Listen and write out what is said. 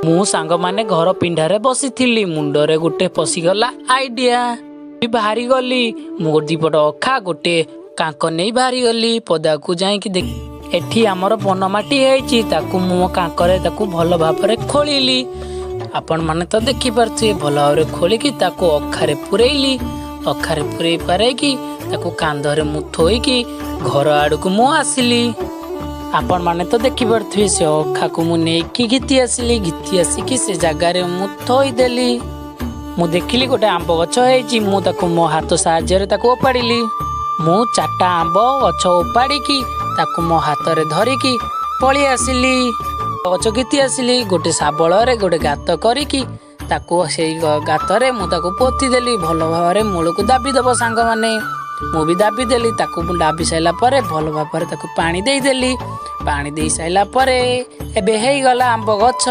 ମୁଁ ସାଙ୍ଗମାନେ ଘର ପିଣ୍ଡାରେ ବସିଥିଲି, ମୁଣ୍ଡରେ ଗୋଟେ ପଶିଗଲା ଆଇଡିଆ। ବାହାରି ଗଲି ମୁଁ, ଦିପଟ ଅଖା ଗୋଟେ କାଙ୍କ ନେଇ ବାହାରି ଗଲି ପଦାକୁ। ଯାଇକି ଦେଖ, ଏଠି ଆମର ବନମାଟି ହେଇଛି। ତାକୁ ମୁଁ କାଙ୍କରେ ତାକୁ ଭଲ ଭାବରେ ଖୋଳିଲି। ଆପଣମାନେ ତ ଦେଖିପାରୁଥିବେ, ଭଲ ଭାବରେ ଖୋଳିକି ତାକୁ ଅଖାରେ ପୁରେଇଲି। ଅଖାରେ ପୁରେଇ ପାରେଇକି ତାକୁ କାନ୍ଧରେ ମୁଁ ଥୋଇକି ଘର ଆଡ଼କୁ ମୁଁ ଆସିଲି। ଆପଣମାନେ ତ ଦେଖିପାରୁଥିବେ, ସେ ଅଖାକୁ ମୁଁ ନେଇକି ଘିତି ଆସିଲି। ଘିତି ଆସିକି ସେ ଜାଗାରେ ମୁଁ ଥୋଇଦେଲି। ମୁଁ ଦେଖିଲି ଗୋଟେ ଆମ୍ବ ଗଛ ହେଇଛି। ମୁଁ ତାକୁ ମୋ ହାତ ସାହାଯ୍ୟରେ ତାକୁ ଓପାଡ଼ିଲି। ମୁଁ ଚାରିଟା ଆମ୍ବ ଗଛ ଓପାଡ଼ିକି ତାକୁ ମୋ ହାତରେ ଧରିକି ପଳେଇ ଆସିଲି। ଗଛ ଘିତି ଆସିଲି, ଗୋଟେ ଶାବଳରେ ଗୋଟେ ଗାତ କରିକି ତାକୁ ସେଇ ଗାତରେ ମୁଁ ତାକୁ ପୋତିଦେଲି। ଭଲ ଭାବରେ ମୂଳକୁ ଦାବି ଦେବ ସାଙ୍ଗମାନେ, ମୁଁ ବି ଦାବି ଦେଲି। ତାକୁ ଦାବି ସାରିଲା ପରେ ଭଲ ଭାବରେ ତାକୁ ପାଣି ଦେଇଦେଲି। ପାଣି ଦେଇ ସାରିଲା ପରେ ଏବେ ହେଇଗଲା ଆମ୍ବ ଗଛ।